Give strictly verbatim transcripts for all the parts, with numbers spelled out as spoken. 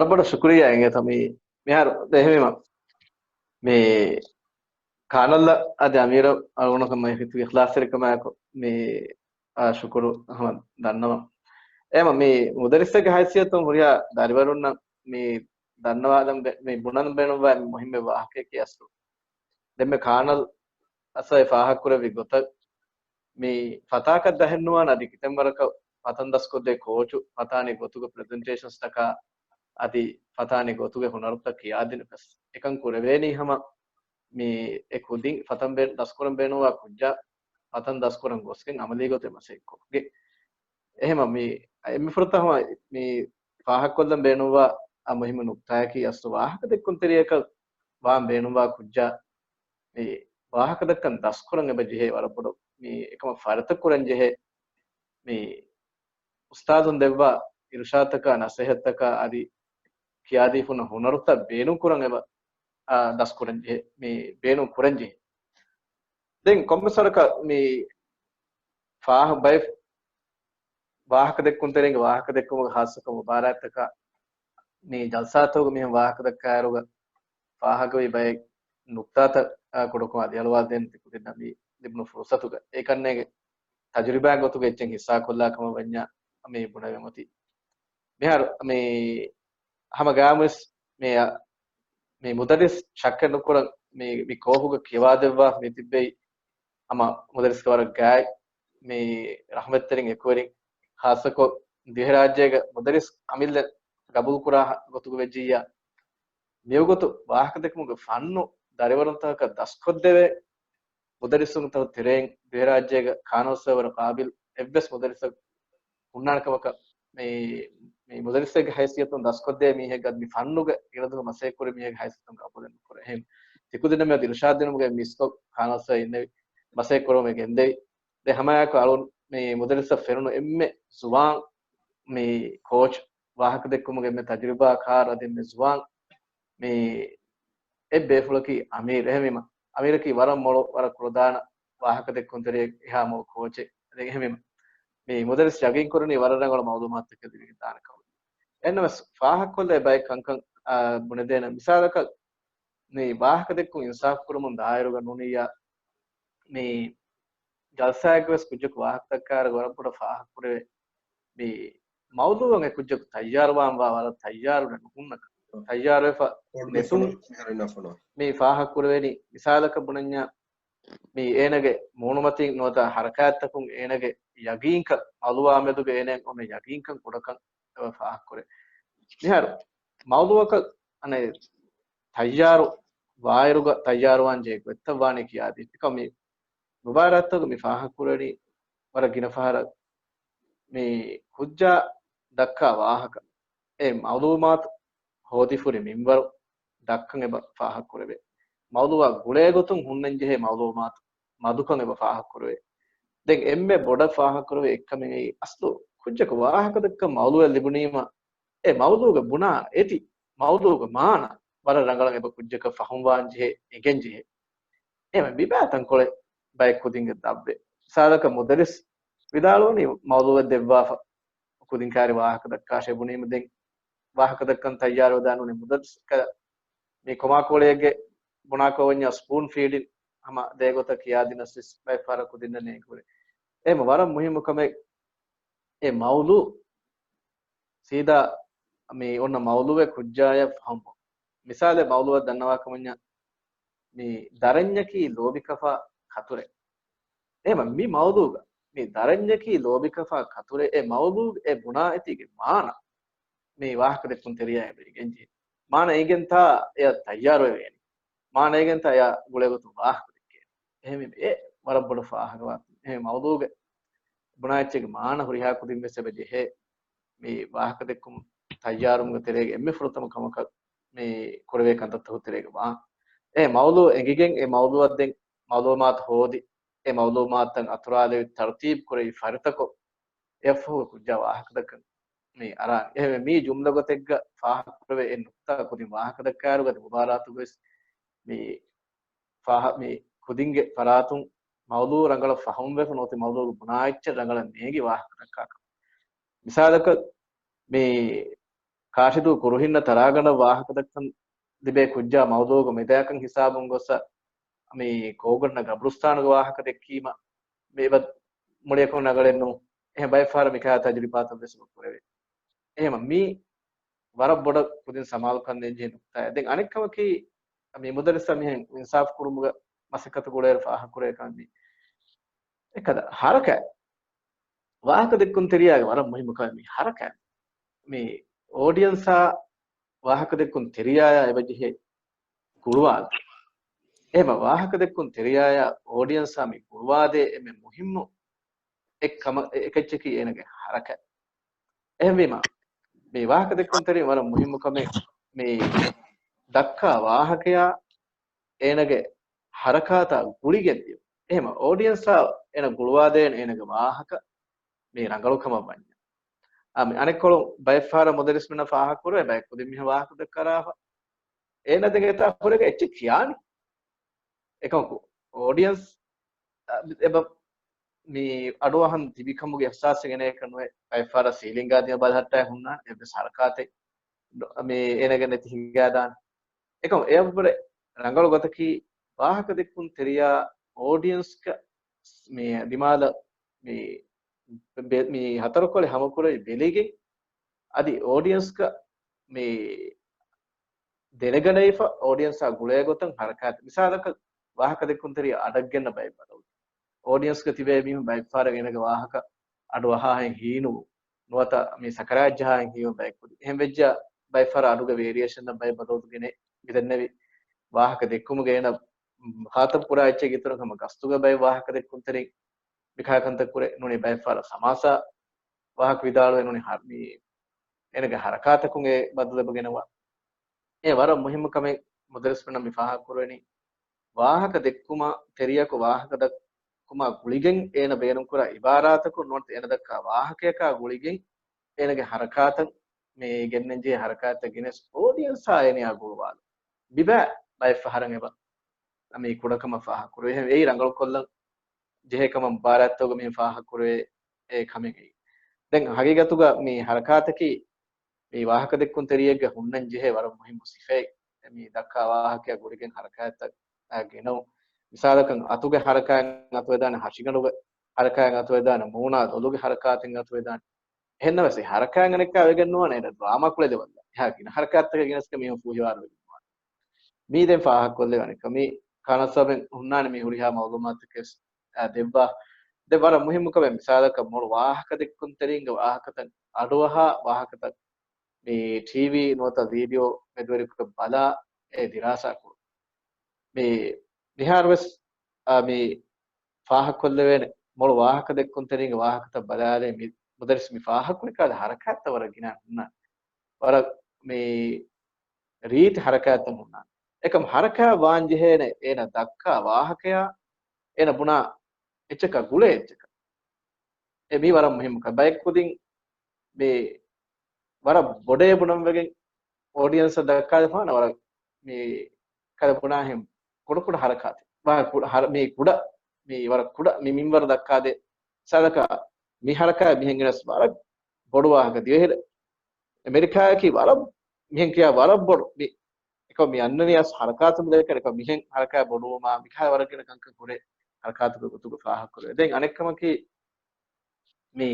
ވަރަށް ބޮޑަށް ޝުކުރިއްޔާ އިނގޭތޯ މި މިހާރު އެހެންވީމަ މި ކާނަލް އަދި އަމީރަށް އަޅުގަނޑު ހިތުގެ އިޚްލާޞްތެރިކަމާއެކު މި ޝުކުރު ހަމަ ދަންނަވަން. އެހެންވީމަ މި މުދައްރިސެއްގެ ހައިސިއްޔަތުން ހުރިހާ ދަރިވަރުންނަށް މި ދަންނަވާލަން ބެ-، މި ބުނަން ބޭނުންވާ މި މުހިއްމު ވާހަކައަކީ އަސްލު ދެންމެ ކާނަލް އަސް އެ ފާހަގަކުރެއްވި ގޮތަށް މި ފަތާކަށް ދަހެއްނުވާނެ އަދި ކިތަންމެ ވަރަކަށް ފަތަން ދަސްކޮށްދޭ ކޯޗު ފަތާނީ ގޮތުގަ ޕްރެޒެންޓޭޝަންސްތަކާ އަދި ފަތާނީ ގޮތުގެ ހުނަރުތައް ކިޔާދިނުމަށް އެކަން ކުރެވޭނީ ހަމަ މި އެ ކުދިން ފަތަން ބޭ-، ދަސްކުރަން ބޭނުންވާ ކުއްޖާ ފަތަން ދަސްކުރަން ގޮސްގެން އަމަލީ ގޮތެއް މަސައްކަތްކޮށްގެން. އެހެންވީމަ މި އެންމެ ފުރަތަމަ ހަމަ މި ފާހަގަކޮށްލަން ބޭނުންވާ އާ މުހިއްމު ނުކްތާއަކީ އަސްލު ވާހަކަ ދެއްކުންތެރިޔަކަށް ވާން ބޭނުންވާ ކުއްޖާ މި ވާހަކަ ދައްކަން ދަސްކުރަން އެބަ ޖެހޭ ވަރަށް ބޮޑު މި އެކަމަށް ފަރިތަކުރަން ޖެހޭ މި އުސްތާޛުން ދެއްވާ އިރުޝާދުތަކާ ނަސޭހަތްތަކާ އަދި ކިޔާދީފުން ހުނަރުތައް ބޭނުންކުރަން އެބަ، އާ، ދަސްކުރަން ޖެހޭ، މި ބޭނުން ކުރަން ޖެހޭ. ދެން ކޮންމެސް ވަރަކަށް މި ފާހަ-، ބައެއް ވާހަކަ ދެއްކުންތެރިންގެ ވާހަކަ ދެއްކުމުގެ ހާއްސަކޮށް މުބާރާތްތަކާ މި ޖަލްސާތަކުގަ މިހެން ވާހަކަ ދައްކާއިރުގަ ފާހަގަވި ބައެއް ނުކްތާތައް، އާ، ކުޑަކޮށް އަލިއަޅުވާދޭން ތިކުދިންނަށް މި ލިބުނު ފުރުސަތުގަ އެކަންނޭނގެ ތަޖުރިބާ ގޮތުގަ އެއްޗެއް ހިއްސާކޮށްލާ ކަމަށް ވަންޏާ މި ބުނެވެމުތީ. މިހާރު މި ހަމަ ގާމުވެސް މި، މި މުދައްރިސް ޝައްކެއް ނުކުރަން މި، މި ކޯހުގަ ކިޔަވާދެއްވާ މި ތިއްބެވި ހަމަ މުދައްރިސްގެ ވަރަށް ގާތް މި ރަޙްމަތްތެރިން އެކުވެރިން ހާއްސަކޮށް ދިވެހިރާއްޖޭގަ މުދައްރިސް އަމިއްލަ ގަބޫލުކުރާ ގޮތުގަ ވެއްޖިއްޔާ މިވަގުތު ވާހަކަދެއްކުމުގެ ފަންނު ދަރިވަރުންތަކަކަށް ދަސްކޮށްދެވޭ މުދައްރިސުންތަކު ތެރެއިން ދިވެހިރާއްޖޭގަ ކާނަލްސް ވަރަށް ޤާބިލް އެއްވެސް މުދައްރިސަކު ހުންނާނެ ކަމަކަށް މި، މި މުދައްރިސެއްގެ ހައިސިއްޔަތުން ދަސްކޮށްދޭ މީހެއްގަ މި ފަންނުގެ ގިނަދުން މަސައްކަތްކުރި މީހެއްގެ ހައިސިއްޔަތުން ގަބޫލެއް ނުކުރޭ. އެހެން ތިކުދިންނަށް މިއަދު އިރުޝާދު ދިނުމުގެ މިސްކޮށް ކާނަލްސް އިންނެވި މަސައްކަތްކުރުމަށް ގެންދެވި. ދެން ހަމައެއާއެކު އަޅުން މި މުދައްރިސަށް ފެނުނު އެންމެ ޒުވާން މި ކޯޗް ވާހަކަދެއްކުމުގެ އެންމެ ތަޖުރިބާކާރު އަދި އެންމެ ޒުވާން މި އެއް ބޭފުޅަކީ އަމީރު. އެހެންވީމަ، އަމީރަކީ ވަރަށް މޮޅު، ވަރަށް ކުޅަދާނަ ވާހަކަދެއްކުންތެރިއެއް، އެހާ މޮޅު ކޯޗެއް. ދެން އެހެންވީމަ، މި މުދައްރިސް ޔަގީންކުރަނީ ވަރަށް ރަނގަޅު މައުލޫމާތުތަކެއް ލިބިގެން ދާނެ ކަމަށް. އެހެންނަމަވެސް، ފާހަގަކޮށްލޭ ބައެއް ކަންކަން، އާ، ބުނެދޭނެ. މިސާލަކަށް، މި ވާހަކަދެއްކުން އިންސާފު ކުރުމުން ދާއިރުގަ ނޫނިއްޔާ، މި ޖަލްސާއެއްގަވެސް ކުއްޖަކު ވާހަކަދައްކާއިރު ވަރަށް ބޮޑަށް ފާހަގަކުރެވޭ. މި މައުޟޫއަށް އެ ކުއްޖަކު ތައްޔާރުވާންވާ ވަރަށް ތައްޔާރު ނުހުންނަކަން، ތައްޔާރުވެފަ ނެތުން މި ފާހަގަކުރެވެނީ. މިސާލަކަށް ބުނަންޏާ، މި އޭނަގެ މޫނުމަތީން ނުވަތަ ހަރަކާތްތަކުން އޭނަގެ ޔަގީންކަން، މައުޟޫއާ މެދުގަ އޭނައަށް އޮންނަ ޔަގީންކަން ކުޑަކަން އެބަ ފާހަގަކުރޭ. މިހާރު މައުޟޫއަކަށް އަނެއް ތައްޔާރު ވާއިރުގަ ތައްޔާރުވާން ޖެހޭ ގޮތްތައް ވާނީ ކިޔާދީފި. މި މުބާރާތްތަކުގަ މި ފާހަގަކުރެވެނީ ވަރަށް ގިނަ ފަހަރަށް މި ކުއްޖާ ދައްކާ ވާހަކަ، އެ މައުލޫމާތު ހޯދިފުރި މިންވަރު ދައްކަން އެބަ ފާހަގަކުރެވޭ. މައުޟޫއާ ގުޅޭ ގޮތުން ހުންނަންޖެހޭ މައުލޫމާތު މަދުކަން އެބަ ފާހަގަކުރެވޭ. ދެން އެންމެ ބޮޑަށް ފާހަގަކުރެވޭ އެއްކަމެއް އެއީ، އަސްލު ކުއްޖަކު ވާހަކަދައްކަން މައުލޫއެއް ލިބުނީމަ، އެ މައުޟޫގަ ބުނާ އެތި، މައުޟޫގަ މާނަ ވަރަށް ރަނގަޅަށް އެބަ ކުއްޖަކަށް ފަހުމްވާން ޖެހޭ، އެނގެން ޖެހޭ. އެހެންވެ، މިބާ ތަންކޮޅެއް ބައެއް ކުދިންގެ ދަށްވޭ. މިސާލަކަށް މުދައްރިސް ވިދާޅުވަނީ މައުޟޫއެއް ދެއްވާފަ ކުދިން ކާރި ވާހަކަ ދައްކާށޭ ބުނީމަ، ދެން ވާހަކަ ދައްކަން ތައްޔާރުވެދާނޫނީ މުދައްރިސް ކަލަ މި ކޮމާކޯޅިއެއްގެ ބުނާކޮށް ވަންޏާ ސްޕޫން ފީޑިން ހަމަ ދޭގޮތަށް ކިޔާދިނަސް ވެސް ބައެއް ފަހަރަށް ކުދިންނަށް ނޭނގި ހުރޭ. އެހެން ވަރަށް މުހިއްމު ކަމެއް އެ މައުޟޫ ސީދާ މި އޮންނަ މައުޟޫއެއް ކުއްޖާޔަށް ފަހުމު. މިސާލެއް މައުޟޫއަށް ދަންނަވާ ކަމަންޏާ މި ދަރަންޏަކީ ލޯބިކަފާ ކަތުރެއް. އެހެން މި މައުޟޫގަ މި ދަރަންޏަކީ ލޯބިކަފާ ކަތުރެއް އެ މައުޟޫގެ އެ ބުނާ އެތީގެ މާނަ މި ވާހަކަދެއްކުންތެރިޔާ އެބަ އިނގެންޖެހޭ. މާނަ އިނގެންތާ އެއަށް ތައްޔާރުވެވޭނެ. މާނަ އިނގެންތާ އެއާ ގުޅޭ ގޮތުން ވާހަކަ ދެއްކޭނެ. އެހެންވީމަ އެ ވަރަށް ބޮޑަށް ފާހަގަވާ. އެހެން މައުޟޫގެ ބުނާ އެއްޗެއްގެ މާނަ ހުރިހާ ކުދިން ވެސް އެބަ ޖެހޭ. މި ވާހަކަދެއްކުމުން ތައްޔާރުވުމުގެ ތެރޭގަ އެންމެ ފުރަތަމަ ކަމަކަށް މި ކުރެވޭ ކަންތައްތަކުގެ ތެރޭގަ ވާން. އެ މައުޟޫ އެނގިގެން އެ މައުޟޫއަށް ދެން މައުލޫމާތު ހޯދި، އެ މައުލޫމާތުތައް އަތުރާލެވި ތަރުތީބު ކުރެވި ފަރިތަކޮށް، އެއަށްފަހު ކުއްޖާ ވާހަކަދައްކަން މި އަރާން. އެހެންވެ، މި ޖުމްލަ ގޮތެއްގަ ފާހަގަކުރެވޭ އެއް ނުކްތާ ކުދިން ވާހަކަދައްކާއިރު ގަދި މުބާރާތުގަވެސް މި ފާހަ-، މި ކުދިންގެ ފަރާތުން މައުލޫ ރަނގަޅަށް ފަހުމްވެފަ ނުވަތަ މައުލޫގެ ބުނާ އެއްޗެއް ރަނގަޅަށް ނޭނގި ވާހަކަދައްކާކަން. މިސާލަކަށް، މި ކާށިދޫ ކުރުހިންނަށް ތަރާގަނޑަށް ވާހަކަ ދައްކަން ލިބޭ ކުއްޖާ މައުޟޫގަ މެދާކަން ހިސާބުން ގޮއްސަ މި ކޯގަނޑަ ގަބްރުސްތާނުގެ ވާހަކަ ދެއްކީމަ މި އެބަ މުޅިއަކުން ރަނގަޅެއްނު. އެހެން ބައެއް ފަހަރަށް މިކަހަލަ ތަޖުރިބާތައް ވެސް އެބަ ކުރެވޭ. އެހެމަ މި ވަރަށް ބޮޑަށް ކުދިން ސަމާލުކަން ދޭންޖެހޭ ނުކުތާއެއް. ދެން އަނެއްކަމަކީ މި މުދައްރިސަށް މިހެން އިންސާފު ކުރުމުގަ މަސައްކަތު ގުޅޭއިރު ފާހަގަކުރޭ ކަމެއް މި. އެކަދަ ހަރަކާތް. ވާހަކަ ދެއްކުންތެރިޔާގެ ވަރަށް މުހިއްމު ކަމެއް މި ހަރަކާތް. މި އޯޑިއަންސާ ވާހަކަ ދެއްކުން ތެރިޔާޔާ އެބަޖެހޭ ގުޅުވާލު. އެހެމަ ވާހަކަ ދެއްކުން ތެރިޔާޔާ އޯޑިއަންސާ މި ގުޅުވާދޭ އެންމެ މުހިއްމު އެއްކަމަ-، އެކައްޗަކީ އޭނަގެ ހަރަކާތް. އެހެންވީމަ، މި ވާހަކަ ދެއްކުންތެރިން ވަރަށް މުހިއްމު ކަމެއް މި ދައްކާ ވާހަކަޔާ އޭނަގެ ހަރަކާތާ ގުޅިގެން ދިޔުން. އެހެމަ އޯޑިއަންސާ އޭނަ ގުޅުވާދޭން އޭނަގެ ވާހަކަ މި ރަނގަޅު ކަމަށް ވަންޏާ. އާ، މި އަނެއްކޮޅު ބައެއްފަހަރަށް މުދައްރިސްމެންނަށް ފާހަގަކުރޭ ބައެއް ކުދިން މީހުން ވާހަކަ ދައްކާފަ. އޭނަ ދެން އެތާ ހުރެގެ އެއްޗެއް ކިޔާނީ. އެކަމަކު އޯޑިއަންސް، އަ، އެބަ މި އަޑުއަހަން ތިބިކަމުގެ އިޙްސާސެއް ގެނެއްކަން ނުވޭ. ބައެއްފަހަރަށް ސީލިންގާ ދިޔަ ބަލަހައްޓާ ހުންނާނެ އެއްވެސް ހަރަކާތެއް މި އޭނަގެ ނެތި ހިނގާދާނެ. އެކަމަ އެއަށްވުރެ ރަނގަޅު ގޮތަކީ ވާހަކަ ދެއްކުން ތެރިޔާ އޯޑިއަންސްގަ މި ދިމާލަށް މި ބެ-، މި ހަތަރުކޮޅެއް ހަމަކުރައި ބެލިގެން އަދި އޯޑިއަންސްގަ މި ދެނެގަނެވިފަ އޯޑިއަންސާ ގުޅޭ ގޮތަށް ހަރަކާތް. މިސާލަކަށް ވާހަކަ ދެއްކުންތެރިޔާ އަޑަށްގެންނަ ބައެއް ބަދަލު. އޯޑިއަންސްގަ ތިބޭ މީހުން ބައެއްފަހަރަށް އޭނަގެ ވާހަކަ އަޑު އަހާހެން ހީނުވު ނުވަތަ މި ސަކަރާތްޖަހާހެން ހީވުން ބައެއް ކުދި. އެހެން ވެއްޖާ ބައެއްފަހަރަށް އަޑުގެ ވޭރިއޭޝަން ބައެއް ބަދަލު ގެނެ މިދެންނެވި ވާހަކަ ދެއްކުމުގެ އޭނަ މުޚާތަބް ކުރާ އެއްޗެއް ގިތުރަށް ހަމަ ގަސްތުގެ ބައެއް ވާހަކަ ދެއްކުންތެރިން މިކަހަލަ ކަންތައް ކުރޭ. ނޫނީ ބައެއްފަހަރަށް ސަމާސާ ވާހަކަ ވިދާޅުވެ ނޫނީ ހަ-، މި އޭނަގެ ހަރަކާތަކުން އެ ބަދަލު އެބަ ގެނައުވާ. އެ ވަރަށް މުހިއްމު ކަމެއް މުދައްރިސްމެންނަށް މި ފާހަގަކުރެވެނީ. ވާހަކަ ދެއްކުމަށް ތެރިޔަކު ވާހަކަ ދައްކުމާ ގުޅިގެން އޭނަ ބޭނުންކުރާ އިބާރާތަކުން ނުވަތަ އޭނަ ދައްކާ ވާހަކަޔަކާ ގުޅިގެން އޭނަގެ ހަރަކާތަށް މި ގެންނަންޖެހޭ ހަރަކާތްތައް ގެނެސް އޯޑިއަންސާ އޭނަޔާ ގުޅުވާލު. މިބައި ބައެއްފަހަރަށް އެބަ މި ކުޑަކަމަށް ފާހަގަކުރެވޭ. އެއީ ރަނގަޅުކޮށްލަން ޖެހޭ ކަމަށް މުބާރާތްތަކުގަ މި ފާހަގަކުރެވޭ އެ ކަމެއް އެއީ. ދެން ހަގީގަތުގަ މި ހަރަކާތަކީ މި ވާހަކަ ދެއްކުން ތެރިއެއްގަ ހުންނަން ޖެހޭ ވަރަށް މުހިއްމު ސިފައެއް. މި ދައްކާ ވާހަކަޔާ ގުޅިގެން ހަރަކާތްތައް ގެނައު. މިސާލަކަށް އަތުގެ ހަރަކާތް އަތުވެދާނެ، ހަށިގަނޑުގެ ހަރަކާތް އަތުވެދާނެ، މޫނާ ލޮލުގެ ހަރަކާތެއް އަތުވެދާނެ. އެހެންނަމަވެސް އެ ހަރަކާތް އަނެއްކާ ވެގެން ނުވާނެ، އޭނަ ޑްރާމާ ކުޅެދެވައްލަ. އެހާ ގިނަ ހަރަކާތްތަކެއް ގެނެސްގެން މީހުން ފޫހިވާރު ވެގެން ނުވާނެ. މީ ދެން ފާހަގަކޮށްލެވޭ އަނެއްކާ. މީ ކާނާ ސަބަބެން ހުންނާނެ މި ހުރިހާ މައުލޫމާތުތަކެއް ވެސް، އާ، ދެއްވާ. ދެން ވަރަށް މުހިއްމު ކަމެއް މިސާލަކަށް މޮޅު ވާހަކަ ދެއްކުންތެރިންގެ ވާހަކަތައް އަޑުއަހާ ވާހަކަތައް މި ޓީވީ ނުވަތަ ވީޑިއޯ މެދުވެރިކޮށް ބަލާ އެ ދިރާސާ ކުރުން. މި މިހާރު ވެސް، އާ، މި ފާހަގަކޮށްލެވޭނެ މޮޅު ވާހަކަ ދެއްކުންތެރިންގެ ވާހަކަތައް ބަލާލެ މި މުދައްރިސް މި ފާހަގަކުރި ކަހަލަ ހަރަކާތްތައް ވަރަށް ގިނަ ހުންނާނެ. ވަރަށް މި ރީތި ހަރަކާތްތައް ހުންނާނެ. އެކަމް ހަރަކާތް ވާން ޖެހޭނެ އޭނަ ދައްކާ ވާހަކަޔާ އޭނަ ބުނާ އެއްޗަކާ ގުޅޭ އެއްޗަކަށް. އެ މީ ވަރަށް މުހިއްމު ކަމެއް. ބައެއް ކުދިން މި ވަރަށް ބޮޑޭ ބުނަން ވެގެން އޯޑިއންސަށް ދައްކާދެފާނެ ވަރަށް މި ކަލަ ބުނާހެން ކުޑަ ކުޑަ ހަރަކާތެއް. ވަރަށް ކުޑަ ހަރަ-، މި ކުޑަ، މި ވަރަށް ކުޑަ މި މިންވަރު ދައްކާދޭ. ސާދަކާ މި ހަރަކާތް މިހެން ގެނެސް ވަރަށް ބޮޑު ވާހަކަ ދިވެހި އެމެރިކާއަކީ ވަރަށް މިހެން ކިޔާ ވަރަށް ބޮޑު މި އެކަމް މި އަންނަނީ އަސް ހަރަކާތު މި ދައްކަން އެކަމް މިހެން ހަރަކާތް ބޮޑުވުމާ މިކަހަލަ ވަރަށް ގިނަ ކަންކަން ކުރޭ ހަރަކާތުގެ ގޮތުގަ ފާހަގަކުރޭ. ދެން އަނެއްކަމަކީ މި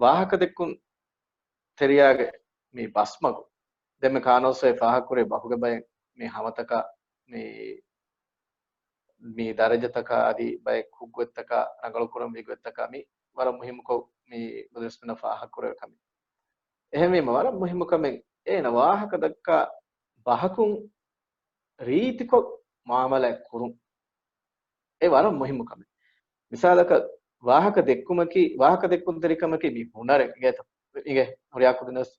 ވާހަކަ ދެއްކުން ތެރިޔާގެ މި ބަސްމަގު ދެންމެ ކާނޯސް އެ ފާހަގަކުރޭ ބަހުގެ ބައެއް މި ހަމަތަކާ މި، މި ދަރަޖަތަކާ އަދި ބައެއް ކުށްގޮތްތަކާ ރަނގަޅުކުރަންވީ ގޮތްތަކާ މި ވަރަށް މުހިއްމުކޮށް މި މުދައްރިސްމެންނަށް ފާހަގަކުރެވޭ ކަމެއް. އެހެންވީމަ ވަރަށް މުހިއްމު ކަމެއް އޭނަ ވާހަކަ ދައްކާ ބަހަކުން ރީތިކޮށް މުއާމަލާތް ކުރުން. އެ ވަރަށް މުހިއްމު ކަމެއް. މިސާލަކަށް ވާހަކަ ދެއްކުމަކީ، ވާހަކަ ދެއްކުންތެރިކަމަކީ މި ހުނަރެއް އިނގޭތަ؟ އިނގޭ ހުރިހާ ކުދިންވެސް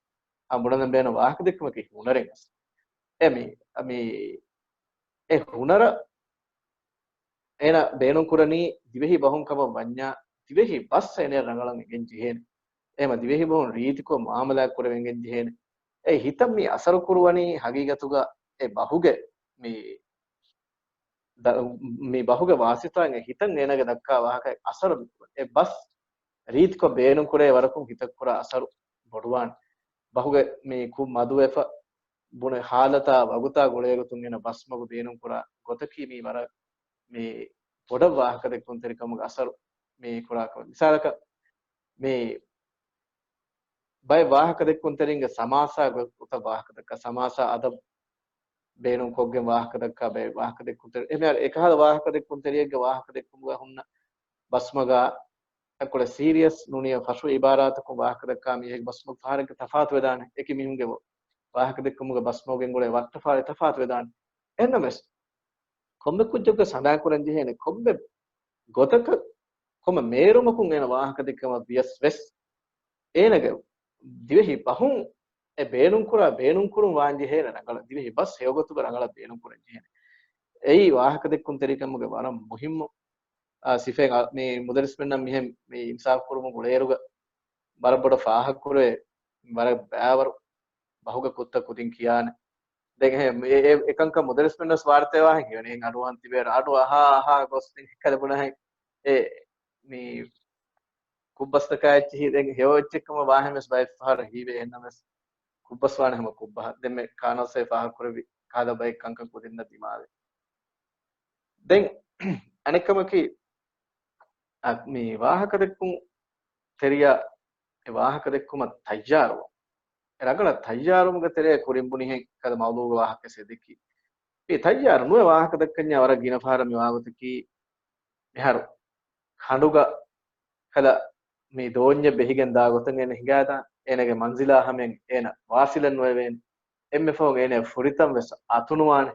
އާ ބުނަން ބޭނުން ވާހަކަ ދެއްކުމަކީ ހުނަރެއް އަސް. އެ މި، މި އެ ހުނަރަށް އޭނަ ބޭނުންކުރަނީ ދިވެހި ބަހުން ކަމަށް ވަންޏާ، ދިވެހި ބަސް އޭނަ ރަނގަޅަށް އެނގެން ޖެހޭނެ. އެހެމަ ދިވެހި ބަހުން ރީތިކޮށް މުއާމަލާތް ކުރެވެން ޖެހޭނެ. އެ ހިތަށް މި އަސަރު ކުރުވަނީ ހަގީގަތުގަ އެ ބަހުގެ މި ދަ-، މި ބަހުގެ ވާސިތާއިން އެ ހިތަށް އޭނަގެ ދައްކާ ވާހަކަ އަސަރު މި ކުރަން. އެ ބަސް ރީތިކޮށް ބޭނުންކުރޭ ވަރަކުން ހިތަށް ކުރާ އަސަރު ބޮޑުވާނެ. ބަހުގެ މި ކުށް މަދުވެފަ ބުނެ ހާލަތާ ވަގުތާ ގުޅޭގޮތުން އޭނަ ބަސްމަގު ބޭނުންކުރާ ގޮތަކީ މީ ވަރަށް މި ބޮޑަށް ވާހަކަދެއްކުންތެރިކަމުގެ އަސަރު މި ކުރާ ކަމެއް. މިސާލަކަށް މި ބައެއް ވާހަކަދެއްކުންތެރިންގެ ސަމާސާ ގޮތަށް ވާހަކަދައްކާ، ސަމާސާ އަދަބު ބޭނުންކޮށްގެން ވާހަކަދައްކާ ބައެއް ވާހަކަދެއްކުންތެރި، އެހެން އެކަހަލަ ވާހަކަދެއްކުންތެރިއެއްގެ ވާހަކަދެއްކުމުގަ ހުންނަ ބަސްމަގާ އެކޮޅެއް ސީރިއަސް ނޫނީ ފަށު އިބާރާތަކުން ވާހަކަދައްކާ މީހެއްގެ ބަސްމަގު ފަހަރެއްގެ ތަފާތު ވެދާނެ. އެކި މީހުންގެ ވ-، ވާހަކަދެއްކުމުގެ ބަސްމަގު ގެންގުޅޭ ވައްޓަފާޅި ތަފާތު ވެދާނެ. އެހެންނަމަވެސް، ކޮންމެ ކުއްޖަކުގެ ސަނދާންކުރަން ޖެހޭނެ ކޮންމެ ގޮތަކަށް، ކޮންމެ މޭރުމަކުން އޭނަ ވާހަކަދެއްކަމަށް ވިޔަސް ވެސް، އޭނަގެ ދިވެހި ބަހުން އެ ބޭނުންކުރާ، ބޭނުންކުރުން ވާން ޖެހޭނެ ރަނގަޅަށް، ދިވެހި ބަސް ހެޔޮގޮތުގަ ރަނގަޅަށް ބޭނުންކުރަން ޖެހޭނެ. އެއީ ވާހަކަދެއްކުންތެރިކަމުގެ ވަރަށް މުހިއްމު، އާ، ސިފައެއް. އާ، މި މުދައްރިސްމެންނަށް މިހެން މި އިންސާފު ކުރުމުގެ އުޅޭއިރުގަ ވަރަށް ބޮޑަށް ފާހަގަކުރެވޭ، ވަރަށް ބައިވަރު ބަހުގެ ކުށްތައް ކުދިން ކިޔާނެ. ދެން އެ، އެ، އެކަންކަން މުދައްރިސްމެންނަސް ވާރިތަވާހެން ހެޔޮނެ އަޑުއަހަން ތިބޭ، އަޑު އަހާ އަހާ ގޮސް ދެން ކަލެ ބުނަހެން އެ މި ކުއްބަސްތަކާ އެއްޗިހި ދެން ހެޔޮ އެއްޗެއްކަމަށް ވާހެން ވެސް ބައެއް ފަހަރަށް ހީވޭ. އެހެންނަމަވެސް ކުއްބަސް ވާނެ ހަމަ ކުއްބަހަށް. ދެންމެ ކާނަސްއޭ ފާހަގަކުރެއްވި ކާލަ ބައެއް ކަންކަން ކުދިންނަށް ދިމާވޭ. ދެން އަނެއްކަމަކީ، އަ، މި ވާހަކަދެއްކުން ތެރިޔާ އެ ވާހަކަދެއްކުމަށް ތައްޔާރުވުން. އެ ރަނގަޅަށް ތައްޔާރުވުމުގެ ތެރޭ ކުރިން ބުނިހެން ކަލަ މައުޟޫގެ ވާހަކަ ސެދެކި. މި ތައްޔާރު ނުވެ ވާހަކަދައްކަންޏާ ވަރަށް ގިނަ ފަހަރަށް މި ވާގޮތަކީ މިހާރު ކަނޑުގަ ކަލަ މި ދޯންޏެއް ބެހިގެން ދާ ގޮތަށް އޭނަ ހިނގާދާން، އޭނަގެ މަންޒިލާ ހަމައިން އޭނަ ވާސިލެއް ނުވެވޭނެ. އެންމެ ފަހުން އޭނަ ފުރިތަން ވެސް އަތުނުވާނެ.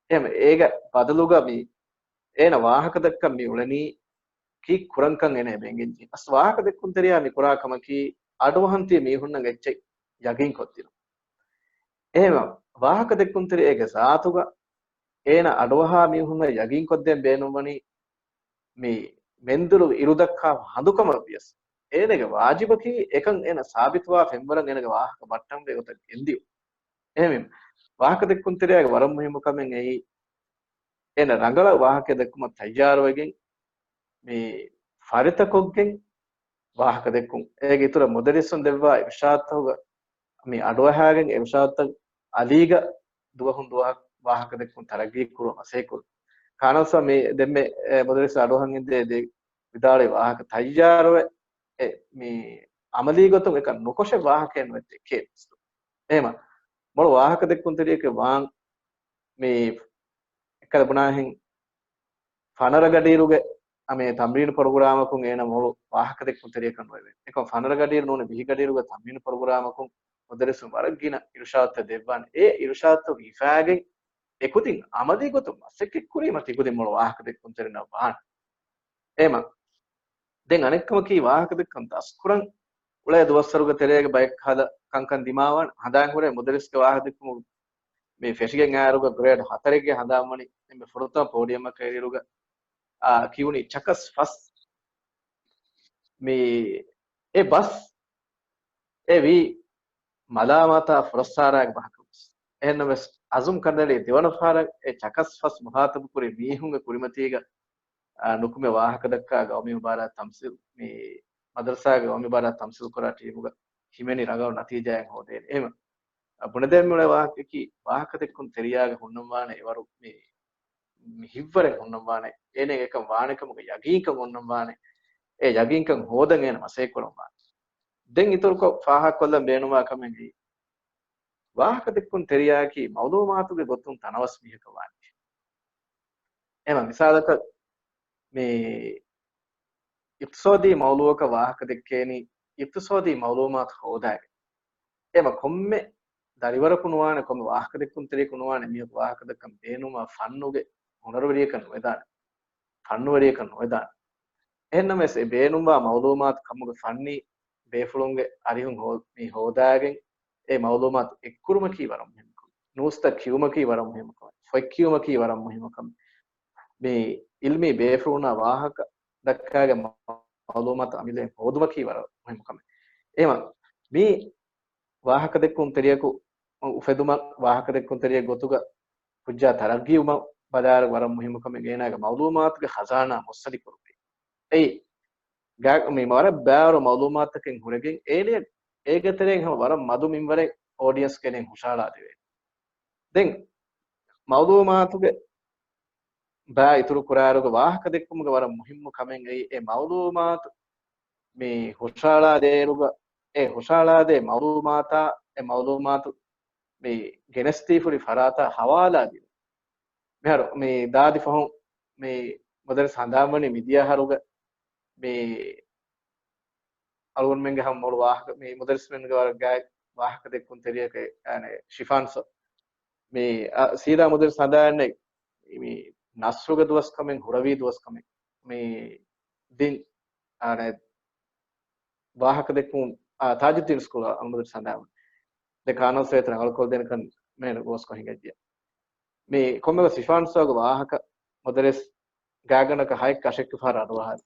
އެހެން އޭގެ ބަދަލުގަ މި އޭނަ ވާހަކަދައްކަން މި އުޅެނީ ކީއްކުރަންކަން އޭނަ ބެނގެންޖެހޭ. އަސް ވާހަކަދެއްކުންތެރިޔާ މި ކުރާ ކަމަކީ އަޑުއަހަން ތިބި މީހުންނަށް އެއްޗެއް ޔަގީންކޮށްދިނުން. އެހެން ވާހަކަދެއްކުންތެރިއެއްގެ ޒާތުގަ އޭނަ އަޑުއަހާ މީހުންނަށް ޔަގީންކޮށްދޭން ބޭނުންވަނީ މި މެންދުރު އިރުދައްކާ ހަނދުކަމަށް ވިޔަސް، އޭނަގެ ވާޖިބަކީ އެކަން އޭނަ ސާބިތުވާ ފެންވަރަށް އޭނަގެ ވާހަކަ ބައްޓަންވޭ ގޮތަށް ގެންދިޔުން. އެހެންވީމަ، ވާހަކަދެއްކުންތެރިޔާގެ ވަރަށް މުހިއްމު ކަމެއް އެއީ، އޭނަ ރަނގަޅަށް ވާހަކަ ދެއްކުމަށް ތައްޔާރުވެގެން، މި ފަރިތަކޮށްގެން ވާހަކަ ދެއްކުން. އޭގެ އިތުރަށް މުދައްރިސުން ދެއްވާ އިރުޝާދުތަކުގަ މި އަޑުއަހާގެން އިރުޝާދުތައް އަލީގަ ދުވަހުން ދުވަހަށް ވާހަކަ ދެއްކުން ތަރައްގީ ކުރުވަން މަސައްކަތް ކުރުން. ކާނަސް މި ދެންމެ، އެ، މުދައްރިސް އަޑުއަހަން އިނދެ ދެ ވިދާޅުވި ވާހަކަ ތައްޔާރުވެ، އެ، މި އަމަލީ ގޮތުން އެކަން ނުކޮށެއް ވާހަކައެއް ނުވެއްޖެ ކޭ. އެހެމަ، މޮޅު ވާހަކަ ދެއްކުންތެރިޔަކެއް ވާން މި އެއްކަލަ ބުނާހެން ފަނަރަ ގަޑިއިރުގެ އަ، މި ތަމްރީނު ޕްރޮގްރާމަކުން އޭނަ މޮޅު ވާހަކަ ދެއްކުންތެރިޔަކަށް ނުވެވޭ. އެކަމް ފަނަރަ ގަޑިއިރު ނޫނީ ވިހި ގަޑިއިރުގެ ތަމްރީނު ޕްރޮގްރާމަކުން މުދައްރިސުން ވަރަށް ގިނަ އިރުޝާދުތައް ދެއްވާނެ. އެ އިރުޝާދުތައް ހިފާގެން އެކުދިން އަމަލީ ގޮތުން މަސައްކަތް ކުރީމަ ތިކުދިން މޮޅު ވާހަކަ ދެއްކުންތެރިންނަށް ވާނެ. އެހެމަ، ދެން އަނެއްކަމަކީ ވާހަކަ ދެއްކަން ދަސްކުރަން އުޅޭ ދުވަސްވަރުގެ ތެރޭގަ ބައެއް ކަހަލަ ކަންކަން ދިމާވާން ހަނދާން ހުރޭ މުދައްރިސްގެ ވާހަކަ ދެއްކުމުގެ މި ފެށިގެން އާރުގަ ގްރޭޑް ހަތަރެއްގެ ހަނދާންވަނީ އެންމެ ފުރަތަމަ ޕޯޑިއަމަކަށް އިރުގަ، އާ، ކިޔުނީ ޗަކަސް ފަސް. މި އެ ބަސް އެ ވީ މަލާމާތާ ފުރައްސާރާގެ ބަހަކަށް ވެސް. އެހެންނަމަވެސް، އަޒުމް ކަނޑައެޅީ ދެވަނަ ފަހަރަށް އެ ޗަކަސް ފަސް މުހާތަބު ކުރި މީހުންގެ ކުރިމަތީގަ، އާ، ނުކުމެ ވާހަކަ ދައްކާ ގައުމީ މުބާރާތް ތަމްސީލް، މި މަދަރުސާގެ ގައުމީ މުބާރާތް ތަމްސީލް ކުރާ ޓީމުގަ ހިމެނި ރަނގަޅު ނަތީޖާއެއް ހޯދޭނެ. އެހެމަ، އަ، ބުނެދޭން މިއުޅޭ ވާހަކައަކީ، ވާހަކަ ދެއްކުން ތެރިޔާގަ ހުންނަންވާނެ އެވަރު މި، މި ހިތްވަރެއް ހުންނަންވާނެ، އޭނަ އެކަން ވާނެ ކަމުގެ ޔަގީންކަން އޮންނަންވާނެ، އެ ޔަގީންކަން ހޯދަން އޭނަ މަސައްކަތް ކުރަންވާނެ. ދެން އިތުރުކޮށް ފާހަގަކޮށްލަން ބޭނުންވާ ކަމެއް އެއީ، ވާހަކަ ދެއްކުން ތެރިޔާއަކީ މައުލޫމާތުގެ ގޮތުން ތަނަވަސް މީހަކަށް ވާނެ. އެހެމަ މިސާލަކަށް މި އިޤްތިޞާދީ މައުޟޫޢަކަށް ވާހަކަ ދެއްކޭނީ، އިޤްތިޞާދީ މައުލޫމާތު ހޯދާގެން. އެހެމަ ކޮންމެ ދަރިވަރަކު ނުވާނެ، ކޮންމެ ވާހަކަ ދެއްކުންތެރިޔަކު ނުވާނެ، މީހަކު ވާހަކަ ދައްކަން ބޭނުންވާ ފަންނުގެ ހުނަރުވެރިޔަކަށް ނުވެދާނެ، ފަންނުވެރިޔަކަށް ނުވެދާނެ. އެހެންނަމަވެސް، އެ ބޭނުންވާ މައުލޫމާތު ކަމުގެ ފަންނީ ބޭފުޅުންގެ އަރިހުން ހޯ-، މި ހޯދާގެން އެ މައުލޫމާތު އެއްކުރުމަކީ ވަރަށް މުހިންމު ކަމެއް. ނޫސްތައް ކިޔުމަކީ ވަރަށް މުހިންމު ކަމެއް. ފޮތް ކިޔުމަކީ ވަރަށް މުހިންމު ކަމެއް. މި އިލްމީ ބޭފުޅުންނާ ވާހަކަ ދައްކާގެ މައުލޫމާތު އަމިއްލައިން ހޯދުމަކީ ވަރަށް މުހިންމު ކަމެއް. އެހެމަ މި ވާހަކަދެއްކުން ތެރިޔަކު އުފެދުމަށް، ވާހަކަދެއްކުން ތެރިޔަ ގޮތުގަ ކުއްޖާ ތަރައްގީވުމަށް ބަލާއިރު ވަރަށް މުހިންމު ކަމެއް އޭނާގެ މައުލޫމާތުގެ ޚަޒާނާ މުއްސަދި ކުރުންވީ. އެއީ، ގާ-، މި ވަރަށް ބާރު މައުލޫމާތުތަކެއް ހުރެގެން އޭނަ އޭގެ ތެރެއިން ހަމަ ވަރަށް މަދު މިންވަރެއް އޯޑިއަންސް ގެނެން ހުށަހަޅާދެވޭ. ދެން މައުލޫމާތުގެ ބާ އިތުރު ކުރާއިރުގަ ވާހަކަ ދެއްކުމުގެ ވަރަށް މުހިއްމު ކަމެއް އެއީ، އެ މައުލޫމާތު މި ހުށަހަޅާދޭއިރުގަ، އެ ހުށަހަޅާދޭ މައުލޫމާތާ، އެ މައުލޫމާތު މި ގެނެސްދީފުރި ފަރާތާ ހަވާލާ ދިނުން. މިހާރު މި ދާދި ފަހުން މި މުދައްރިސް ހަނދާންވަނީ މިދިޔަ އަހަރުގަ މި އަޅުގަނޑުމެންގެ ހަމަ މޮޅު ވާހަކަ، މި މުދައްރިސްމެންގެ ވަރަށް ގާތް ވާހަކަ ދެއްކުން ތެރެއަކަށް، އަނެ، ޝިފާން ސަރ. މި، އަ، ސީދާ މުދައްރިސް ހަނދާންވަނީ މި ނަސްރުގެ ދުވަސް ކަމެއް، ހުރަވީ ދުވަސް ކަމެއް. މި ދިން، އަނެ، ވާހަކަ ދެއްކުން، އާ، ތާޖުއްދީން ސްކޫލަށް އަޅުގަނޑު ސަނދާން. ދެ ކާނަލް ސޭތަރ އަޅުކޮޅު ދޭނެކަން މޭނު ގޯސްކޮށް ހިނގައްޖެ. މި ކޮންމެ ސިފާން ސާގެ ވާހަކަ މުދައްރިސް ގާތްގަނޑަކަށް ހައެއް ކަށެއްގެ ފަހަރަށް އަޑުއަހާލި.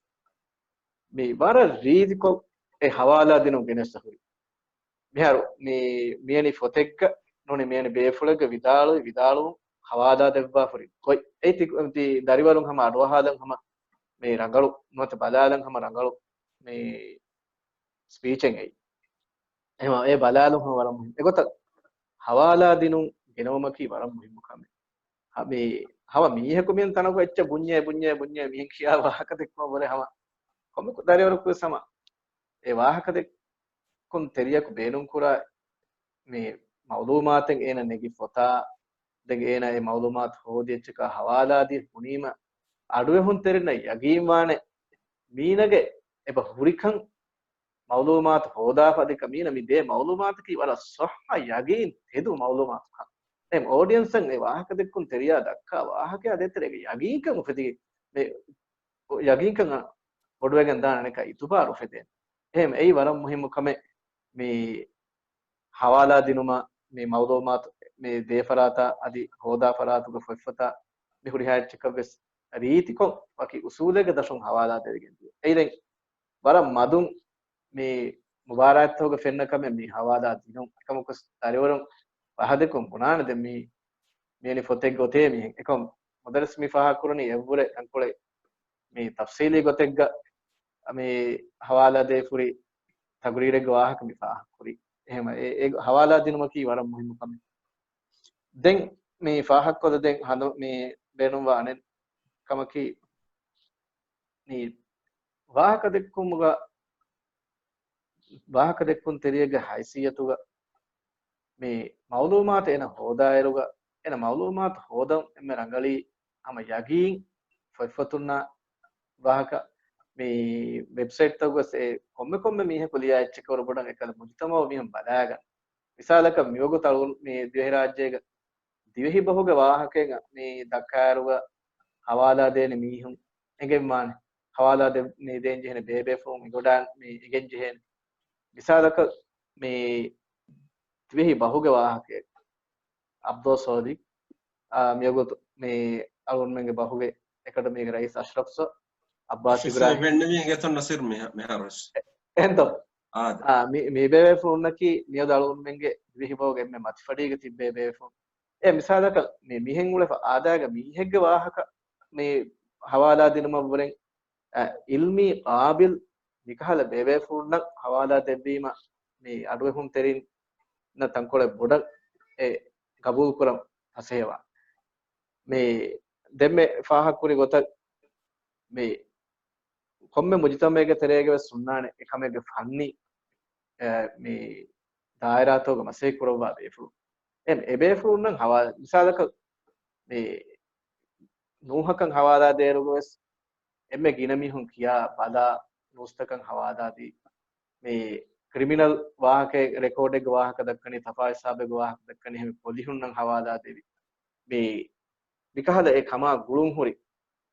މި ވަރަށް ރީތިކޮށް އެ ހަވާލާ ދިނުން ގެނެސް ހުރި. މިހާރު މި މިޔަނި ފޮތެއްގަ ނޫނީ މިޔަނި ބޭފުޅެއްގަ ވިދާޅުވި ވިދާޅުވުން ހަވާލާ ދެއްވާފަ ހުރި ގޮތް. އެ ތި-، ތި ދަރިވަރުން ހަމަ އަޑުއަހާލަން ހަމަ މި ރަނގަޅު ނުވަތަ ބަލާލަން ހަމަ ރަނގަޅު މި ސްޕީޗެއް އެއީ. އެހެން އެ ބަލާލުން ހަމަ ވަރަށް މުހިންމު. އެގޮތަށް ހަވާލާ ދިނުން ގެނައުމަކީ ވަރަށް މުހިންމު ކަމެއް. ހަ-، މި ހަމަ މީހަކު މިއަން ތަނަކު އެއްޗެއް ބުންޏޭ، ބުންޏޭ، ބުންޏޭ މިހެން ކިޔާ ވާހަކަ ދެއްކުމަށް ވުރެ ހަމަ ކޮންމެ ދަރިވަރަކު ވެސް ހަމަ އެ ވާހަކަ ދެއްކުން ތެރެއަކު ބޭނުންކުރާ މި މައުލޫމާތެއް އޭނަ ނެގި ފޮތާ، ދެން އޭނަ އެ މައުލޫމާތު ހޯދި އެއްޗަކާ ހަވާލާ ދީ ބުނީމަ، އަޑުއެހުންތެރިންނަށް ޔަގީންވާނެ މީނަގެ އެބަ ހުރިކަން މައުލޫމާތު ހޯދާފަ އަދި މީނަ މި ދޭ މައުލޫމާތަކީ ވަރަށް ޞައްޙަ ޔަގީން ތެދު މައުލޫމާތުކަން. ދެން އޯޑިއަންސަށް އެ ވާހަކަ ދެއްކުން ތެރެޔާ ދައްކާ ވާހަކަޔާ ދޭތެރޭގެ ޔަގީންކަން އުފެދި، މި ޔަގީންކަން ބޮޑުވެގެން ދާނެ އަނެކާ އިތުބާރު އުފެދޭނެ. އެހެން އެއީ ވަރަށް މުހިއްމު ކަމެއް. މި ހަވާލާ ދިނުމަށް މި މައުލޫމާތު މި ދޭ ފަރާތާ އަދި ހޯދާ ފަރާތުގެ ފޮތްފޮތާ މި ހުރިހާ އެއްޗަކަށް ވެސް ރީތިކޮށް ވަކި އުސޫލެއްގެ ދަށުން ހަވާލާ ދެވިގެން ދިޔަ. އެއީ ދެން ވަރަށް މަދުން މި މުބާރާތްތަކުގެ ފެންނަ ކަމެއް މި ހަވާލާ ދިނުން. އެކަމަކު ދަރިވަރުން ފަހަތަކުން ބުނާނެ ދެން މި މިޔަނި ފޮތެއްގަ އޮތޭ މިހެން. އެކަމް މުދައްރިސް މި ފާހަގަކުރަނީ އެއްވުރެ ތަންކޮޅެއް މި ތަފްސީލީ ގޮތެއްގަ މި ހަވާލާ ދޭފުރި ތަގުރީރެއްގެ ވާހަކަ މި ފާހަގަކުރީ. އެހެން އެ، އެ ހަވާލާ ދިނުމަކީ ވަރަށް މުހިއްމު ކަމެއް. ދެން މި ފާހަގަކޮށްލަ ދެން ހަނދު މި ބޭނުންވާ އަނެއް ކަމަކީ، މި ވާހަކަ ދެއްކުމުގަ، ވާހަކަ ދެއްކުން ތެރިޔެއްގެ ހައިސިއްޔަތުގަ މި މައުލޫމާތު އޭނަ ހޯދާއިރުގަ، އޭނަ މައުލޫމާތު ހޯދަން އެންމެ ރަނގަޅީ ހަމަ ޔަގީން ފޮތްފޮތުންނާ ވާހަކަ މި ވެބްސައިޓްތަކުގަސް އެ ކޮންމެ ކޮންމެ މީހަކު ލިޔާ އެއްޗެއް ކަވަރު ބޮޑަށް އެކަލަ މުޖުތަމައު މީހުން ބަލާގަން. މިސާލަކަށް މިވަގުތު އަޅުގަނޑު މި ދިވެހިރާއްޖޭގަ ދިވެހި ބަހުގެ ވާހަކައެއް މި ދައްކާއިރުގަ ހަވާލާ ދޭނެ މީހުން އެނގެންވާނެ. ހަވާލާ ދެ-، މި ދޭން ޖެހޭނެ ބޭބޭފުޅުން އެނގޮޑާން މި އެނގެން ޖެހޭނެ. މިސާލަކަށް މި ދިވެހި ބަހުގެ ވާހަކައެއް އަބްދޯ ސޯލި، އާ، މިވަގުތު މި އަޅުގަނޑުމެންގެ ބަހުގެ އެކަޑަމީގެ ރައީސް އަޝްރަފް ސަރ، އައްބާސް އިބްރާހިމް. ފެންނަމީ އިނގޭތޯ ނަސީރު މިހާ-، މިހާރުވެސް. އެ-، އެހެންތޯ؟ އާދެ. އާ، މި-، މި ބޭބޭފުޅުންނަކީ މިއަދު އަޅުގަނޑުމެންގެ ދިވެހި ބަހުގެ އެންމެ މަތިފަޑީގަ ތިއްބޭ ބޭފުޅުން. އެ މިސާލަކަށް މި މިހެން އުޅެފަ އާދައިގަ މީހެއްގެ ވާހަކަ މި ހަވާލާ ދިނުމަށްވުރެން، އަ، އިލްމީ ޤާބިލް މިކަހަލަ ބޭބޭފުޅުންނަށް ހަވާލާ ދެއްވީމަ މި އަޑުއެހުންތެރިންނަށް ތަންކޮޅެއް ބޮޑަށް އެ ގަބޫލުކުރަން ފަސޭހަވާ. މި ދެންމެ ފާހަގަކުރި ގޮތަށް މި ކޮންމެ މުޖުތަމައެއްގެ ތެރޭގަ ވެސް ހުންނާނެ އެކަމެއްގެ ފަންނީ، އެ، މި ދާއިރާތަކުގަ މަސައްކަތް ކުރައްވާ ބޭފުޅުން. އެ، އެ ބޭފުޅުންނަށް ހަވާ-، މިސާލަކަށް މި ނޫހަކަށް ހަވާލާ ދޭއިރުގަ ވެސް އެންމެ ގިނަ މީހުން ކިޔާ ބަލާ ނޫސްތަކަށް ހަވާލާ ދީ، މި ކްރިމިނަލް ވާހަކައެއް ރެކޯޑެއްގެ ވާހަކަ ދައްކަނީ، ތަފާތު ހިސާބެއްގެ ވާހަކަ ދައްކަނީ، އެހެން ޕޮލިހުންނަށް ހަވާލާ ދެވި، މި މިކަހަލަ އެ ކަމާ ގުޅުން ހުރި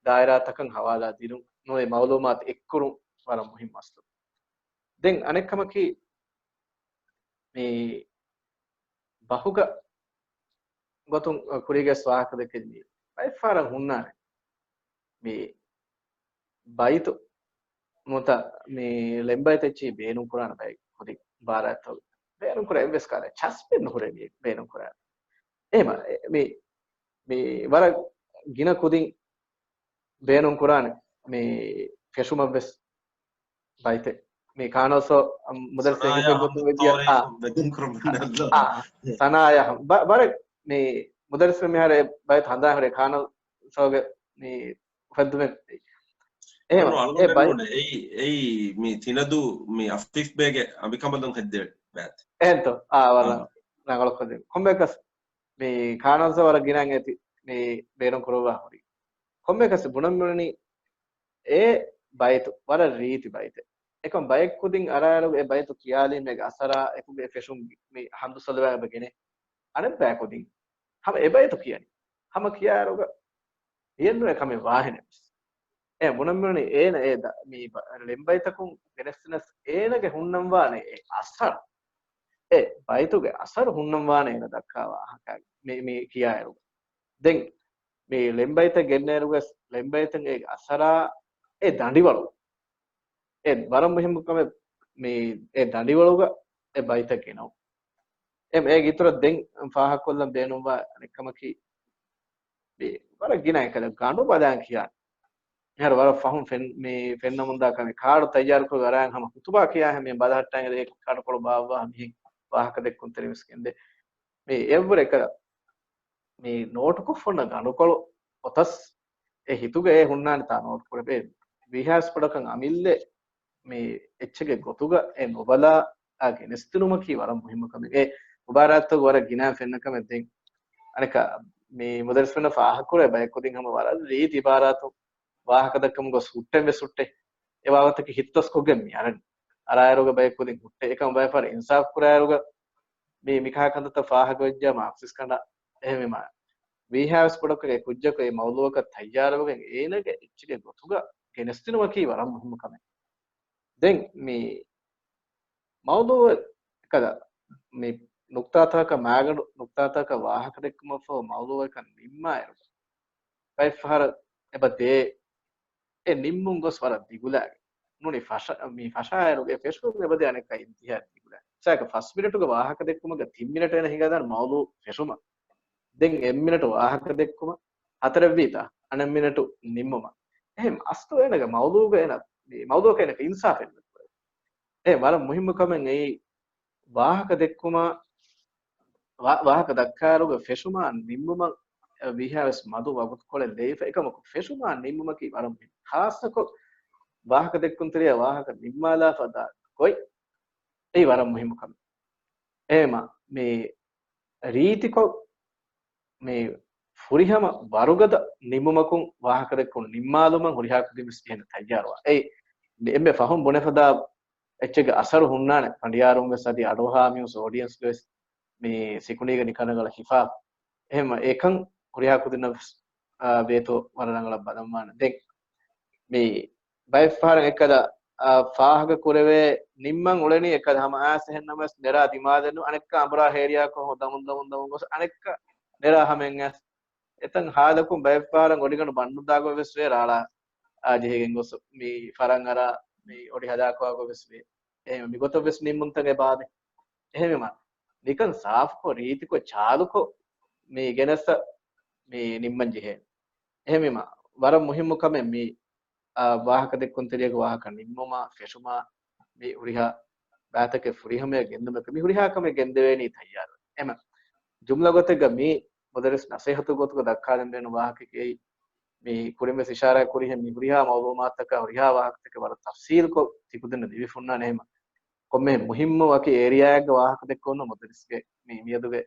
ދާއިރާތަކަށް ހަވާލާ ދިނުން ނޫނީ މައުލޫމާތު އެއްކުރުން ވަރަށް މުހިއްމު އަސްލު. ދެން އަނެއް ކަމަކީ، މި ބަހުގަ ގޮތުން ކުރީގެ ވާހަކަ ދެއްކެން މި ބައެއް ފަހަރަށް ހުންނާނެ. މި ބައިތު ނުވަތަ މި ޅެންބައިތެއްޗި ބޭނުން ކުރާނެ ބައެއް ކުދިން ބާރާތްތަކުގަ ބޭނުން ކުރާ އެއްވެސް ކަހަލަ ޗަސްޕެއް ނުހުރޭ މި ބޭނުން ކުރާނެ. އެހެމަ މި، މި ވަރަށް ގިނަ ކުދިން ބޭނުން ކުރާނެ މި ފެށުމަށްވެސް ބައިތެއް. މި ކާނަލްސޯ މުދައްސަ ގޮތުން ވެދިޔަ ސަނާޔާ ބަ- ބަރެއް މި މުދައްސަ މިހާރު ބައިތު ހަނދާން ހުރޭ ކާނަލްސޯގެ މި އުފެއްދުމެއް. އެހެން އެ ބައި- އެއީ މި ތިނަދޫ މި އަފީފް ބޭގެ އަނބިކަނބަލުން ހެއްދެވޭ ބައިތު. އެހެންތޯ؟ އާ، ވަރަށް ރަނގަޅު ކޮންމެއަކަސް މި ކާނަލްސޯ ވަރަށް ގިނައިން އޭތި މި ބޭނުން ކުރައްވާ ހުރީ. ކޮންމެއަކަސް ބުނަން މިވަނީ އެ ބައިތު ވަރަށް ރީތި ބައިތެއް. އެކަމް ބައެއް ކުދިން އަރާއިރު އެ ބައިތު ކިޔާލީމޭގެ އަސަރާ އެކުގެ އެ ފެށުން މި ހަނދު ސޮލުވާ ބެގެނެ އަނެއް ބައެއް ކުދިން ހަމަ އެ ބައިތު ކިޔަނީ. ހަމަ ކިޔާއިރުގަ ހިޔެއްނުވޭ ކަމެއް ވާހެނެއް ވެސް. އެ ބުނަން މިވަނީ އޭނަ އެ ދަ- މި ބަ- ޅެންބައިތަކުން ގެނެސްދިނަސް އޭނަގެ ހުންނަންވާނެ އެ އަސަރު. އެ ބައިތުގެ އަސަރު ހުންނަންވާނެ އޭނަ ދައްކާ ވާހަކަ މި، މި ކިޔާއިރު. ދެން މި ޅެންބައިތައް ގެންނައިރުވެސް ޅެންބައިތައް އެ އަސަރާ އެ ދަނޑިވަޅު. އެ ވަރަށް މުހިއްމު ކަމެއް މި އެ ދަނޑިވަޅުގަ އެ ބައިތައް ގެނައު. އެ އޭގެ އިތުރަށް ދެން ފާހަގަކޮށްލަން ބޭނުންވާ އަނެއްކަމަކީ މި ވަރަށް ގިނަ އެކަލަ ގަނޑު ބަލާން ކިޔާނެ. މިހާރު ވަރަށް ފަހުން ފެން-، މި ފެންނަމުންދާ ކަމެއް ކާޑު ތައްޔާރުކޮށް ވަރާން ހަމަ ހުތުބާ ކިޔާހެން މި ބަލަހައްޓާނގެ އެ ކާޑުކޮޅު ބާއްވާ މިހެން ވާހަކަ ދެއްކުންތެރިވެސް ގެންދޭ. މި އެއްވުރެ އެކަލަ މި ނޯޓުކޮށްފަ އޮންނަ ގަނޑުކޮޅު އޮތަސް އެ ހިތުގަ އެ ހުންނާނެ ތާ ނޯޓުކުރެވޭ. ވީހާވެސް ބޮޑަކަށް އަމިއްލަ މި އެއްޗެއްގެ ގޮތުގަ އެ ނުބަލާ އާ ގެނެސްދިނުމަކީ ވަރަށް މުހިއްމު ކަމެއް. އެ މުބާރާތްތަކުގަ ވަރަށް ގިނަ ފެންނަ ކަމެއް ދެން. އަނެކާ މި މުދައްރިސުންނަށް ފާހަގަކުރޭ ބައެއް ކުދިން ހަމަ ވަރަށް ރީތި އިބާރާތު ވާހަކަ ދައްކަމުން ގޮސް ހުއްޓެން ވެސް ހުއްޓޭ. އެ ވާގޮތަކީ ހިތުދަސްކޮށްގެން މި އަރަން. އަރާއިރުގަ ބައެއް ކުދިން ހުއްޓޭ. އެކަމަ ބައެއް ފަހަރަށް އިންސާފް ކުރާއިރުގަ މި މިކަހަ ކަންތައްތައް ފާހަގަވެއްޖާ މާކްސިސްޓް ކަނޑަ އެހެންވީމާ، ވީހާވެސް ބޮޑަކަށް އެ ކުއްޖަކު އެ މައުޟޫއަކަށް ތައްޔާރުވެގެން އޭނަގެ އެއްޗެއްގެ ގޮތުގަ ގެނެސްދިނުމަކީ ވަރަށް މުހިއްމު ކަމެއް. ދެން މި މައުޟޫއެއް ކަލަ މި ނުކްތާތަކަށް މާގަނޑު ނުކްތާތަކަށް ވާހަކަ ދެއްކުމަށްފަހު މައުޟޫއެއްކަން ނިންމާއިރު، ބައެއްފަހަރަށް އެބަ ދޭ އެ ނިންމުން ގޮސް ވަރަށް ދިގުލާގެ ނޫނީ ފަށަ-، މި ފަށާއިރުގެ ފެށުން އެބަދޭ އަނެއްކާ އިންތިހާ ދިގުލާ. މިސާލަކަށް ފަސް މިނެޓުގެ ވާހަކަ ދެއްކުމުގަ ތިން މިނެޓް އޭނަ ހިނގާދާނެ މައުޟޫ ފެށުމަށް. ދެން އެއް މިނެޓު ވާހަކަ ދެއްކުމަށް ހަތަރެއްވީތާ އަނެއް މިނެޓު ނިންމުމަށް. އެހެން އަސްލު އޭނަގެ މައުޟޫގަ އޭނަ، މި މައުޟޫއަކަށް އޭނަ އިންސާފެއް ނުކުރޭ. އެ ވަރަށް މުހިއްމު ކަމެއް އެއީ ވާހަކަ ދެއްކުމާ، ވާ-، ވާހަކަ ދައްކާއިރުގަ ފެށުމާ ނިންމުމަށް ވީހާވެސް މަދު ވަގުތުކޮޅެއް ލެވިފަ. އެކަމަކު ފެށުމާ ނިންމުމަކީ ވަރަށް މުހިއްމު. ޚާއްޞަކޮށް ވާހަކަ ދެއްކުންތެރިޔާ ވާހަކަ ނިންމާލާފަ ދާ ގޮތް އެއީ ވަރަށް މުހިއްމު ކަމެއް. އެހެމަ މި ރީތިކޮށް މި ފުރިހަމަ ވަރުގަދަ ނިންމުމަކުން ވާހަކަ ދެއްކުން ނިންމާލުމަށް ހުރިހާ ކުދިން ވެސް އެހެން ތައްޔާރުވާ. އެއީ އެންމެ ފަހުން ބުނެފަދާ އެއްޗެއްގެ އަސަރު ހުންނާނެ ފަނޑިޔާރުން ވެސް އަދި އަޑުއަހާ މިއުސް އޯޑިއެންސްގެ ވެސް މި ސިކުނީގެ ނިކަން ރަނގަޅަށް ހިފާ. އެހެން އެކަން ހުރިހާ ކުދިންނަށް ވެސް، އާ، ވޭތޯ ވަރަށް ރަނގަޅަށް ބަލަންވާނެ. ދެން މި ބައެއްފަހަރަށް އެކަލަ، އާ، ފާހަގަ ކުރެވޭ ނިންމަން އުޅެނީ އެކަލަ ހަމަ އާސް އެހެންނަމަވެސް ނެރާ ދިމާލެއްނު އަނެއްކާ އަނބުރާ ހޭރިޔާކޮށް ދަމުން ދަމުން ދަމުން ގޮސް އަނެއްކާ ނެރާ ހަމައެއް އައިސް. އެތަން ހާލަކުން ބައެއްފަހަރަށް އޮޑިގަނޑު ބަންނުދާގޮތް ވެސް ވޭ ރާޅާ، އާ، ޖެހިގެން ގޮސް މި ފަރަން އަރާ މި އޮޑި ހަދާކުވާ ގޮތް ވެސް ވޭ. އެހެން މި ގޮތަށް ވެސް ނިންމުންތައް އެބާދެ. އެހެންވީމަ ނިކަން ސާފުކޮށް ރީތިކޮށް ޗާލުކޮށް މި ގެނެސް މި ނިންމަން ޖެހޭ. އެހެންވީމަ ވަރަށް މުހިއްމު ކަމެއް މި، އާ، ވާހަކަ ދެއްކުންތެރިޔަކު ވާހަކަ ނިންމުމާ، ފެށުމާ، މި ހުރިހާ ބައިތަކެއް ފުރިހަމަޔަށް ގެންދުމަކަށް މި ހުރިހާ ކަމެއް ގެންދެވޭނީ ތައްޔާރު. އެމަ ޖުމްލަ ގޮތެއްގަ މި މުދައްރިސް ނަސޭހަތު ގޮތުގަ ދައްކާލަން ބޭނުން ވާހަކައެއް އެއީ، މި ކުރިން ވެސް އިޝާރާތް ކުރިހެން މި ހުރިހާ މައުލޫމާތަކާ ހުރިހާ ވާހަކަތަކެއް ވަރަށް ތަފްސީލްކޮށް ތިކުދިންނަށް ލިބިފަ އޮންނާނެ. އެމަ ކޮންމެ މުހިއްމު ވަކި އޭރިއާއެއްގަ ވާހަކަ ދެއްކެވުނު މުދައްރިސްގެ މި މިއަދުގެ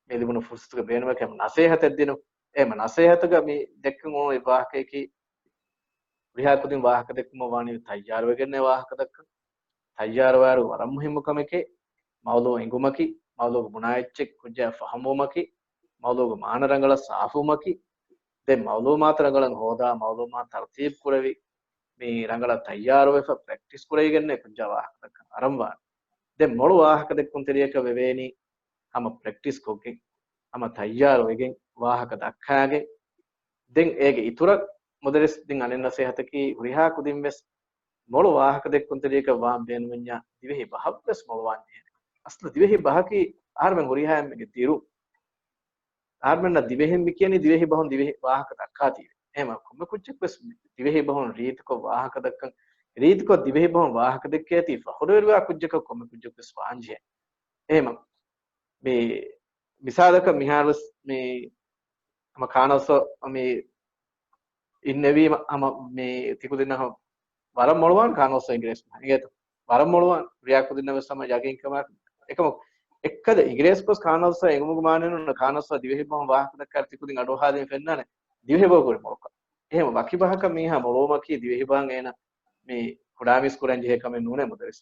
މި ލިބުނު ފުރުސަތުގަ ބޭނުމަކީ ހަމަ ނަސޭހަތެއް ދިނުން. އެ މަ ނަސޭހަތުގަ މި ދެއްކެވުނު އެ ވާހަކަޔަކީ ހުރިހާ ކުދިން ވާހަކަ ދެއްކުމަށް ވާނީ ތައްޔާރުވެގެންނޭ ވާހަކަ ދައްކަން. ތައްޔާރުވާއިރު ވަރަށް މުހިއްމު ކަމެކޭ، މައުޟޫ އެނގުމަކީ، މައުޟޫގަ ބުނާ އެއްޗެއް ކުއްޖާ ފަހުމުވުމަކީ، މައުޟޫގަ މާނަ ރަނގަޅަށް ސާފުވުމަކީ، ދެން މައުލޫމާތު ރަނގަޅަށް ހޯދާ، މައުލޫމާތު ތަރުތީބު ކުރެވި، މި ރަނގަޅަށް ތައްޔާރުވެފަ ޕްރެކްޓިސް ކުރެވިގެންނޭ ކުއްޖާ ވާހަކަ ދައްކަން އަރަން ވާނެ. ދެން މޮޅު ވާހަކަ ދެއްކުންތެރިޔަކަށް ވެވޭނީ ހަމަ ޕްރެކްޓިސް ކޮށްގެން، ހަމަ ތައްޔާރުވެގެން، ވާހަކަ ދައްކާގެން، ދެން އޭގެ އިތުރަށް މުދައްރިސް ދިން އަނެއް ނަސޭހަތަކީ ހުރިހާ ކުދިން ވެސް މޮޅު ވާހަކަ ދެއްކުންތެރިޔަކަށް ވާން ބޭނުމިންޏާ ދިވެހި ބަހަށް ވެސް މޮޅުވާން ޖެހޭނެ. އަސްލު ދިވެހި ބަހަކީ އަހަރުމެން ހުރިހާ އެންމެގެ ދިރު. އަހަރުމެންނަށް ދިވެހިން މި ކިޔަނީ ދިވެހި ބަހުން ދިވެހި ވާހަކަ ދައްކާތީވެ. އެހެމަ ކޮންމެ ކުއްޖަކު ވެސް ދިވެހި ބަހުން ރީތިކޮށް ވާހަކަ ދައްކަން ރީތިކޮށް ދިވެހި ބަހުން ވާހަކަ ދެއްކޭތީ ފަޚުރުވެރިވާ ކުއްޖަކަށް ކޮންމެ ކުއްޖަކުވެސް ވާންޖެހޭ. އެހެމަ މި މިސާލަކަށް މިހާރުވެސް މި ހަމަ ކާނަސް މި އިންނެވީމަ ހަމަ މި ތިކުދިންނަށް ވަރަށް މޮޅުވާން ކާނަސް އިނގިރޭސި އިނގޭތަ؟ ވަރަށް މޮޅުވާން ރިޔާ ކުދިންނަށް ވެސް ހަމަ ޔަގީންކަމާ އެކަމަ އެއްކަލަ އިނގިރޭސި ގޮސް ކާނަސް އެނގުމުގެ މާނައެއް ނޫން. ކާނަސް ދިވެހި ބަހުން ވާހަކަ ދައްކާ ތިކުދިން އަޑުއަހާލިން ފެންނާނެ ދިވެހި ބަހުގެ މޮޅުކަން. އެހެމަ ވަކި ބަހަކަށް މީހާ މޮޅުވުމަކީ ދިވެހި ބަހަށް އޭނަ މި ކުޑާމީސް ކުރަން ޖެހޭ ކަމެއް ނޫނޭ މުދައްރިސް.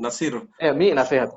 ނަސީރު. އެ، މީ ނަސޭހަތު.